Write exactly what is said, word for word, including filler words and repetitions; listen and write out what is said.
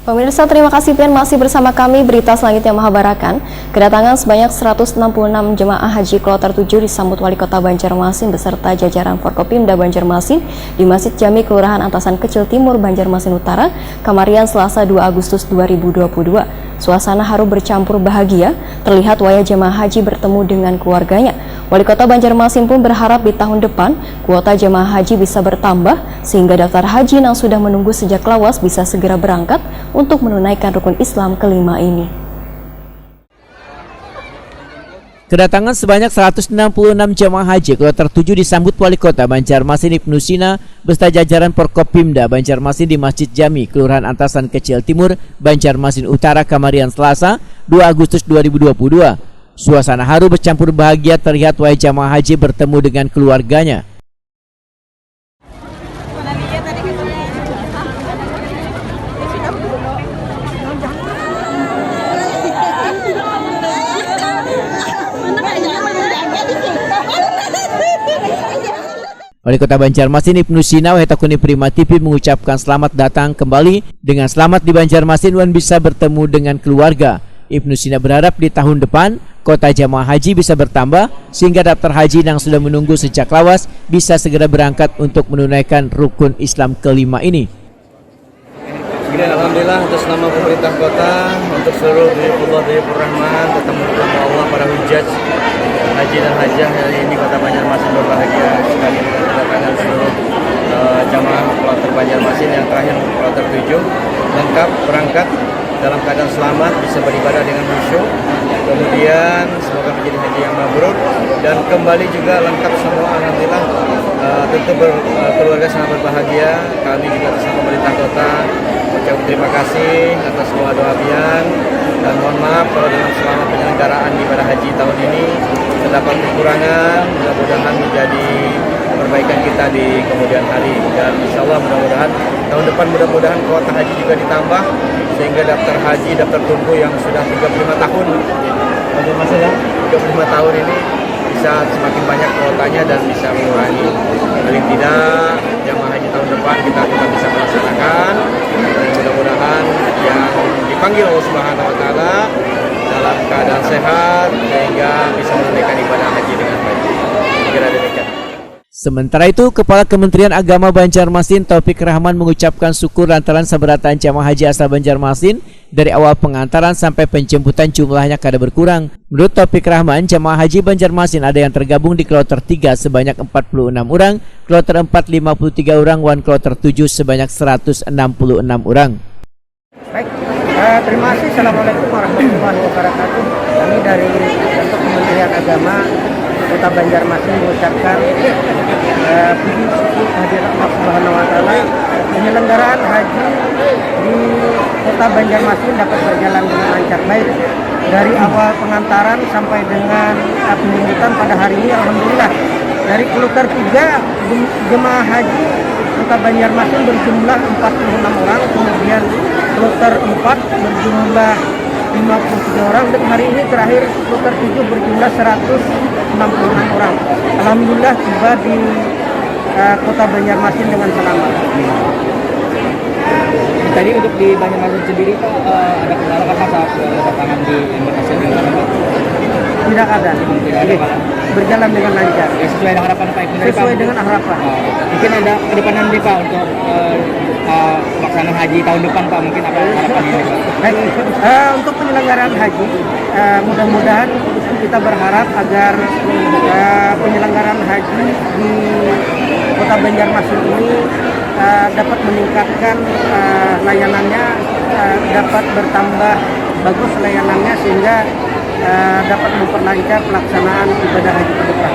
Pemirsa, terima kasih pian masih bersama kami. Berita selanjutnya mahabarakan, kedatangan sebanyak seratus enam puluh enam jemaah haji kloter tujuh disambut Wali Kota Banjarmasin beserta jajaran Forkopimda Banjarmasin di Masjid Jami, Kelurahan Antasan Kecil Timur, Banjarmasin Utara, kamarian Selasa dua Agustus dua ribu dua puluh dua. Suasana haru bercampur bahagia terlihat wayah jemaah haji bertemu dengan keluarganya. Wali Kota Banjarmasin pun berharap di tahun depan kuota jemaah haji bisa bertambah sehingga daftar haji yang sudah menunggu sejak lawas bisa segera berangkat untuk menunaikan rukun Islam kelima ini. Kedatangan sebanyak seratus enam puluh enam jemaah haji kloter tujuh disambut Wali Kota Banjarmasin Ibnu Sina beserta jajaran Forkopimda Banjarmasin di Masjid Jami, Kelurahan Antasan Kecil Timur, Banjarmasin Utara, kamarian Selasa, dua Agustus dua ribu dua puluh dua. Suasana haru bercampur bahagia terlihat wayah jamaah haji bertemu dengan keluarganya. Wali Kota Banjarmasin Ibnu Sina wahai takuni Prima T V mengucapkan selamat datang kembali dengan selamat di Banjarmasin wan bisa bertemu dengan keluarga. Ibnu Sina berharap di tahun depan kota jamaah haji bisa bertambah sehingga daftar haji yang sudah menunggu sejak lawas bisa segera berangkat untuk menunaikan rukun Islam kelima ini. Jadi alhamdulillah atas nama pemerintah kota untuk seluruh duyufullah duyufur rahman, tetamu tetamu Allah, para hujaj haji dan hajah hari ini kota Banjarmasin berbahagia sekali dengan kedatangan seluruh eh, jamaah kloter Banjarmasin yang terakhir kloter tujuh lengkap berangkat dalam keadaan selamat bisa beribadah dengan khusyuk. Kemudian semoga menjadi haji yang mabrur dan kembali juga lengkap semua alhamdulillah. Eh, tentu ber- eh, keluarga sangat berbahagia. Kami juga bersama pemerintah kota mengucapkan terima kasih atas doa-doa pian dan mohon maaf kalau dalam selama penyelenggaraan ibadah haji tahun ini terdapat kekurangan. Mudah-mudahan menjadi perbaikan kita di kemudian hari dan insya Allah mudah-mudahan tahun depan mudah-mudahan kuota haji juga ditambah sehingga daftar haji daftar tunggu yang sudah tiga puluh lima tahun. Banjarmasin ya, tiga puluh lima tahun ini bisa semakin banyak kuotanya dan bisa mengurangi. Paling tidak jamaah haji tahun depan kita tetap bisa melaksanakan. Dan mudah-mudahan yang dipanggil Allah Subhanahu wa taala dalam keadaan sehat sehingga bisa menunaikan ibadah haji dengan baik. Kira demikian. Sementara itu, Kepala Kementerian Agama Banjarmasin Taufik Rahman mengucapkan syukur lantaran sabarataan jamaah haji asal Banjarmasin dari awal pengantaran sampai penjemputan jumlahnya kada berkurang. Menurut Taufik Rahman, jamaah haji Banjarmasin ada yang tergabung di kloter tiga sebanyak empat puluh enam orang, kloter empat lima puluh tiga orang, wan kloter tujuh sebanyak seratus enam puluh enam orang. Baik, eh, terima kasih. Assalamualaikum warahmatullahi wabarakatuh. Kami dari Kantor Kementerian Agama Kota Banjarmasin mengucapkan eh, puji syukur kehadirat Allah Subhanahu wa taala. Penyelenggaraan haji di Kota Banjarmasin dapat berjalan dengan lancar baik dari awal pengantaran sampai dengan eh, penjemputan pada hari ini alhamdulillah. Dari kloter tiga jemaah haji Kota Banjarmasin berjumlah empat puluh enam orang, kemudian kloter empat berjumlah lima puluh tiga orang dan hari ini terakhir kloter tujuh berjumlah seratus enam puluh enam orang. Alhamdulillah tiba di eh, Kota Banjarmasin dengan selamat. Tadi untuk di Banjarmasin sendiri Pak eh, ada kendala kah saat eh, kedatangan di embarkasi di mana Pak? Tidak ada. Tidak ada Pak. Berjalan dengan lancar. Ya, sesuai dengan harapan Pak Ibnu tadi Pak. Sesuai dengan harapan. Oh, mungkin ada kedepannya nih Pak untuk eh, eh, pelaksanaan haji tahun depan Pak mungkin apa harapannya nih Pak? Baik, eh, untuk penyelenggaraan haji, eh, mudah-mudahan kita berharap agar eh, penyelenggaraan haji di Kota Banjarmasin ini eh, dapat meningkatkan eh, layanannya, eh, dapat bertambah bagus layanannya sehingga eh, dapat memperlancar pelaksanaan ibadah haji ke depan.